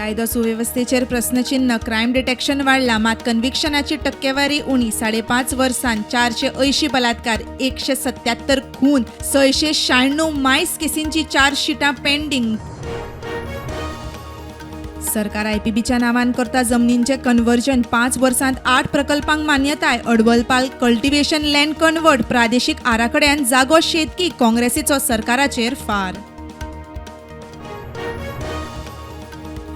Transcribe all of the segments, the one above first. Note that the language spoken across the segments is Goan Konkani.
कायदो सुवेवस्थेचेर प्रस्नचिन्ह. क्रायम डिटेक्शन वाडला मात कन्व्हिक्शनाची टक्केवारी उणी. 5.5 वर्सांत 480 बलात्कार, 177 खून, 696 मायस केसींची चार्जशिटां पेंडींग. सरकार आयपीबीच्या नांवान करता जमनींचें कन्वर्जन. 5 वर्सांत 8 प्रकल्पांक मान्यताय. Advalpal cultivation land convert. प्रादेशीक आराखड्यान जागो शेतकी. काँग्रेसीचो सरकाराचेर फार.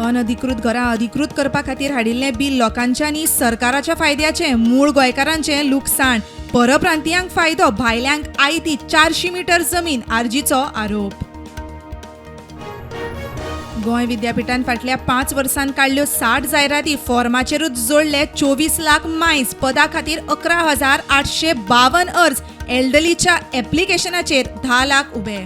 अनधिकृत घरां अधिकृत करपा खातीर हाडिल्लें बील लोकांच्या आनी सरकाराच्या फायद्याचें. मूळ गोंयकारांचें लुकसाण. परप्रांतीयांक फायदो. भायल्यांक आयती 400 मिटर जमीन. आरजीचो आरोप. गोंय विद्यापिठान फाटल्या 5 वर्सांत काडल्यो 60 जायराती. फॉर्माचेरूच जोडले 24 लाख मायज. पदा खातीर 11,852 अर्ज. एल्डलीच्या एप्लिकेशनाचेर 10 लाख उबे.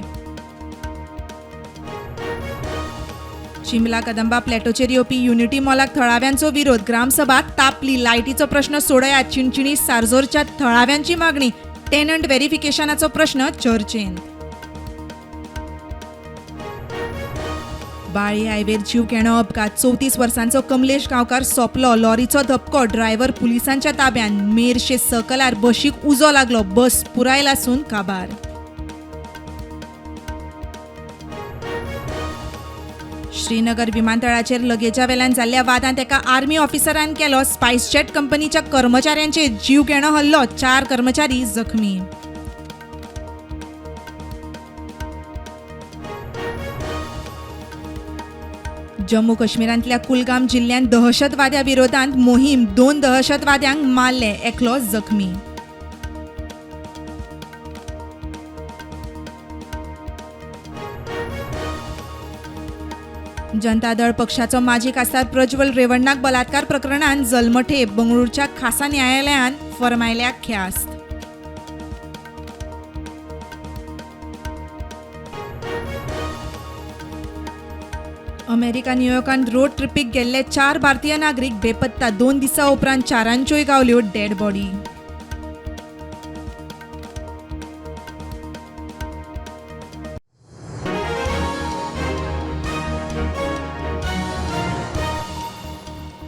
शिमला कदंबा प्लॅटोचेर येवपी युनिटी मॉलाक थळाव्यांचो विरोध. ग्रामसभा तापली. लायटीचो प्रश्न सोडयात. चिणचिणी सारजोरच्या थळाव्यांची मागणी. टेनंट व्हेरिफिकेशनाचो प्रश्न चर्चेंत. बाळी हायवेर जीव घेणो अपघात. 34 वर्सांचो कमलेश गांवकार सोंपलो. लॉरीचो धपको. ड्रायव्हर पुलिसांच्या ताब्यात. मेरशे सकलार बशीक उजो लागलो. बस पुराय लासून काबार. श्रीनगर विमानतळाचेर लगेजा वेल्यान जाल्ल्या वादांत एका आर्मी ऑफिसरान केलो स्पायसजेट कंपनीच्या कर्मचाऱ्यांचेर जीव घेणो हल्लो. 4 कर्मचारी जखमी. जम्मू काश्मीरांतल्या कुलगाम जिल्ल्यांत दहशतवाद्या विरोधांत मोहीम. 2 दहशतवाद्यांक मारले, एकलो जखमी. जनता दळ पक्षाचो माजी खासदार प्रज्वल रेवण्णाक बलात्कार प्रकरणांत जल्मठेप. बंगळुरूच्या खासा न्यायालयान फर्मायल्या ख्यास्त. अमेरिका न्यूयॉर्कांत रोड ट्रिपीक गेल्ले 4 भारतीय नागरीक बेपत्ता. 2 दिसां उपरांत 4 गावल्यो डेड बॉडी.